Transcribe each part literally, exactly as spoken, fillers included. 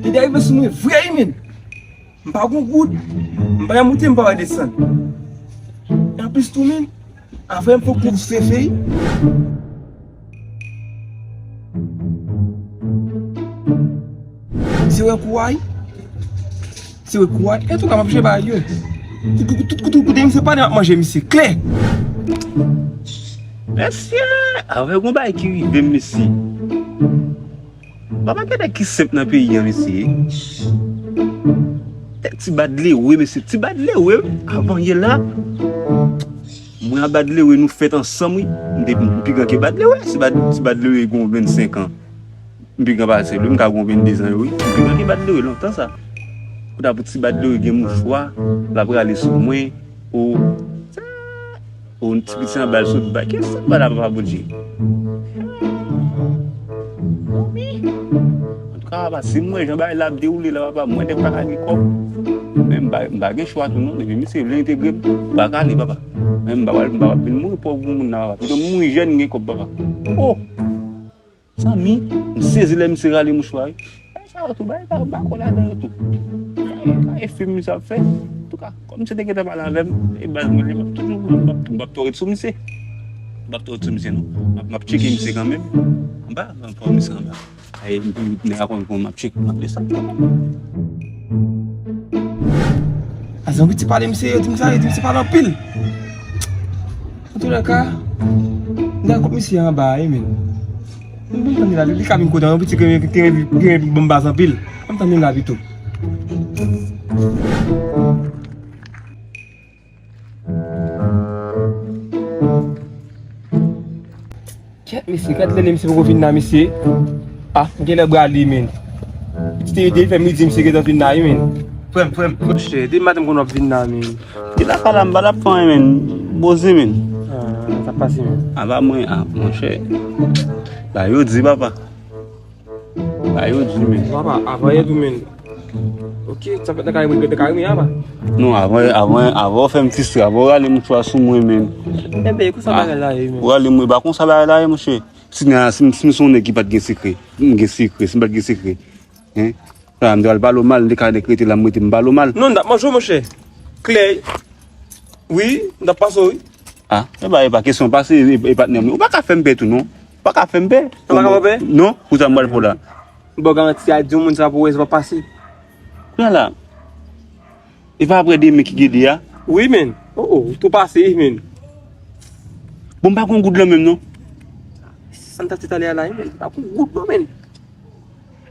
Li derive sou mwen vre wi, men. M pa gon goud. M pa ka monte, m pa ka desann. E anplis tou, men, avan m fè kours fefe, misye wè kou a, misye wè kou a. Antouka, m ap jere bagay yo. Tout, tout, tout, tout kote misye pale, m ap manje misye. Klè! Mesye, avè gon bagay ki rive m, mesye. Papa, gen nèg ki senp nan peyi a, mesye. Nèg Ti Badlewe, mesye. Ti Badlewe, avan yè la. Mwen a Badlewe, nou fèt ansanm, wi. M te m pi gran ke Badlewe. Ti Bad-, Ti Badlewe gon vennsenk an. M pi gran pase l, wi. M ka gon venndezan yo, wi. M pi gran ke Badlewe, lontan sa. Kouta pou Ti Badlewe gen mouchwa, l ap rale sou mwen. O, o, yon ti piti anba l sot bay. Kiyès sot bay la, papa Bondye? Antouka, papa, si m wè jan bagay la ap dewoule la, papa, mwen nèg pa ka gen kòb. Men m pa, m pa gen chwa tou non. Depi misye vle entegre m, m pa ka ale, papa. Men m pa pral, m pa pral vin mouri pòv pou moun nan, papa. Pito m mouri jèn, gen kòb, papa. O! Zanmi, m sezi lè misye rale mouchwa, wi. Bagay sa yo tou, bagay sa yo, m pa kwè ladan yo tou. Bagay fim misye ap fè. Antouka, kòm misye te gentan pale avè m, e baz mwen, m ap toujou, m ap, m ap tou ret sou misye. M ap tou ret sou misye, non. M ap, m ap tcheke misye kanmenm. Anba, m ap pran misye anba. Ay, m, m, nèg la konn, konn m ap tcheke, m ap desann kanmenm. A, zanmi ti pale misye, yo di m sa, yo di misye pale anpil. Antoulèka, m ta kont misye anba a, wi, men. M vin tann li la, li ka vin kote an, piti ke gen, gen, gen bon baz anpil. An m tann li la pito. Kèt, mesye, gad lè misye poko vin la, mesye. Ah, m genlè brale, men. Piti te ede fè midi, misye gentan vin la, wi, men. Frè m, frè m, monchè, depi maten m konn w ap vin la, men. Depi lakay la, m pa t ap fè anyen, men. Poze, men. Ah, sa pase, men. A, pa mwen, a, monchè. Ba yo di, papa. Ba yo di, men. Papa, avan yè tou, men. Ok, sa fèt nan kare mwen, nan kare mwen, papa. Non, avan, avan, avan w fè m fristre, avan w rale mouchwa sou mwen, men. Enben, konsa bagay la ye, men. Ou rale mwen, ba konsa bagay la ye, monchè. Si m, si m, si m se yon nèg ki pa t gen sekrè, m gen sekrè, si m pa t gen sekrè. Hen? Sa, m te pral pale w mal, m te ka rete la, m rete m pale w mal. Non, m t ap manje w, monchè. Klè. Wi, m t ap pase w, wi. Ah, e ba, e pa kesyon pase, e, e patnè m. Ou pa ka fè m pè tou, non. Ou pa ka fè m pè. Ou pa ka fè m pè? Non, pou sa m pral fè w la. M ba w garanti a di yon moun sa pou wè se pa pase. Kounye a la, e pa apre demen ki gede a? Wi, men. Oh, oh, ou tou pase, wi, men. Bon, m pa gon goud lan menm, non. Sa m t ap di talè a la, wi, men. M pa gon goud lan, men.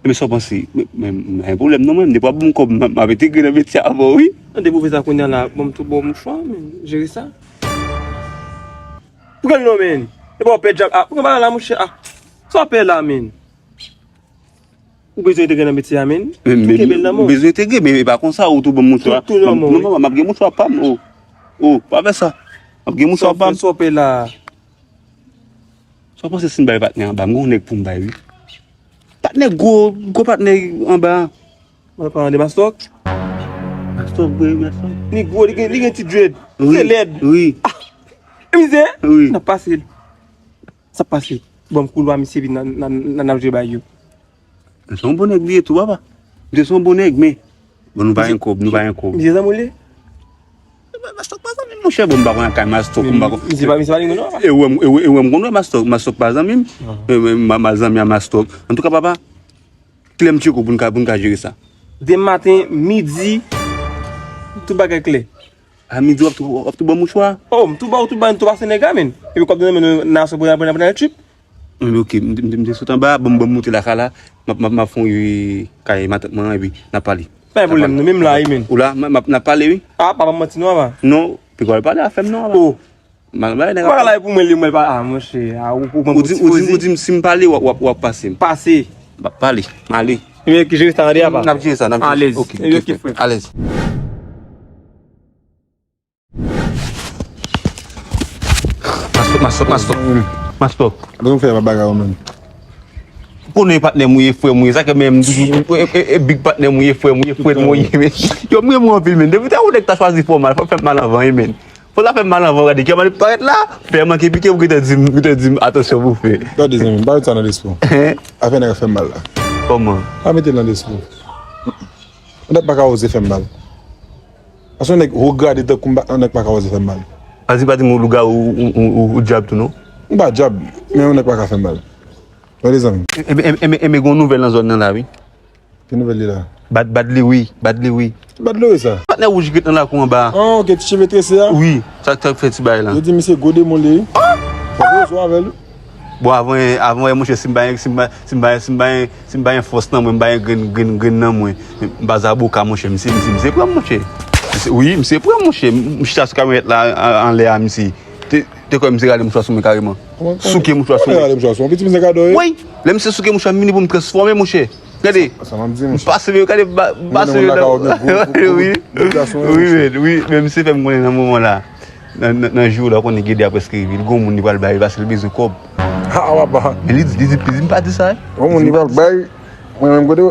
Ebyen, sa w panse? Men, men, men, pa gen pwoblèm non, men, depi w ap ban m kòb, m, m ap entegre nan metye a avè w, wi. An depi w fè sa kounye a la, ban m tou bon mouchwa, men, jere sa. Pou kèl non, men? Epi w ap pè djab, ah, pou kèl bagay la, monchè, ah. Sa w ap pè la, men? Ou bezwen entegre nan metye a, men? Men, tou men, kenbe l nan men w. Ou bezwen entegre, men e pa konsa, ou tou ban m mouchwa. Tou, tou nan men w, wi. Non, papa, m ap gen mouchwa pa m, oh. Oh, pa fè sa. M ap gen mouchwa pa m. Sa w ap pè la? Sa w panse si m bay patnè anba? M gen yon nèg pou m bay, wi. Patnè gwo, gwo patnè anba. Mwen pa de Mastòk. Mastòk vre, Mastòk. Li gwo, li gen, li gen ti dread. Wi, se lèd. Wi. Ah! E mizè? Wi. N ap pase l. Sa ap pase. Ban m koulwa misye vin nan, nan, nan, nan jwe bay yo. Se yon bon nèg li ye tou, papa. Misye se yon bon nèg, men. Bon, nou pa gen kòb, nou pa gen kòb. Misye zanmi w li ye? Mastòk pa zanmi m, monchè, bon, m pa konn kay Mastòk, m pa konn. Misye pa, misye pa zanmi w non, papa. E wè m, e wè, e wè m konn wè Mastòk, Mastòk pa zanmi m. Ah. E, e, m, m zanmi a Mastòk. Antouka, papa, kilè m tcheke w pou n ka, pou n ka jere sa? Demen maten, midi, tout bagay klè. A midi w ap tou, w ap tou ban mouchwa? Oh, m tou ba w, tou ba, tou pase nèg la, men. Epi kòb nan men nou, nan aswè pou n al, pou n al trip. Wi, ok, m, m, m te sot anba, bon, m, bon, m moute lakay la, m ap, m ap, m ap fè yon ri kay matant mwen, epi n ap pale. Pa gen pwoblèm, nou menm la, wi, men. Ou la, m, m ap, n ap pale, wi. Ah, pa ban m manti non, papa. Non, piko al pale afè m non, papa. Oh. Mal bay nèg. Bagay la e pou mwen li, mwen pa, ah, monchè, ah, ou, ou, ou di, ou di, ou di m si m pale, w ap, w ap, w ap pase m. Pase. M ap pale, m ale. Ebyen, ki jere sa, tande, papa. N ap jere sa, n ap jere sa. Alèz. Ok, ok, frè. Alèz. Mastòk, Mastòk, Mastòk. Mastòk. Mwen fè pa bagay ou menm. Ou konnen patnè m ou ye, frè m ou ye, sa ke menm, e, e, e, big patnè m ou ye, frè m ou ye, frè m ou ye, men. Yo, m renmen w anpil, men. Depi ta ou nèg ta chwazi fè w mal, fò fè m mal anvan, wi, men. Fò ta fè m mal anvan, gade, kè m ap parèt la, fè manke pike, ou gentan di m, gentan di m, atansyon pou fè. Gade, zanmi, m pa met sa nan lespri w. Hen? Afè nèg ap fè m mal la. Kòman? Pa mete l nan lespri w. Yon nèg pa ka oze fè m mal. Paske yon nèg wo grade tankou m, yon nèg pa ka oze fè m mal. Ann di pa di m ou lougawou, ou, ou, ou, ou dyab tou non. M pa dyab, men yon nèg pa ka fè m mal. Tande zanmi. Enben, enben, enben, enben, gon nouvèl nan zòn nan la, wi. Ki nouvèl li la? Bad, Bad Larry, Bad Larry. Ki Bad Larry sa? Patnè wouj ki ret nan lakou anba. Ah, ok, ti cheve trese a? Wi, sa k fè ti bagay la. Yo di misye gwo demon li ye. Fòk yo jwe avè l. Bon, avan, avan, monchè, si m pa, si m pa, si m pa, si m pa, si m pa gen fòs nan mwen, m pa gen grenn, grenn, grenn nan mwen, m pa zaboka, monchè, misye, misye, misye pran m, monchè. Misye, wi, misye pran m, monchè. M chita sou kamyonèt la, an, anlè a, misye. Te, te kwè misye rale mouchwa sou mwen kareman. Souke mouchwa sou mwen. Rale mouchwa sou mwen. Pitit misye ka dòye. Wi, lè misye souke mouchwa, m vini pou m transfòme, monchè. Gade. Sa m ap di, monchè. M pase, gade, ba-, pase yo, gade. Wi, wi. Wi, men, wi, men misye fè m konnen nan moman la. Nan, nan, nan jou la, ou konnen Gede a prèske rive. Li gon moun li pral bay, paske li bezwen kòb. Ha, papa. Men li di, li di, li di m pa di sa, wi. Gon moun li pral bay. Mwen menm kote.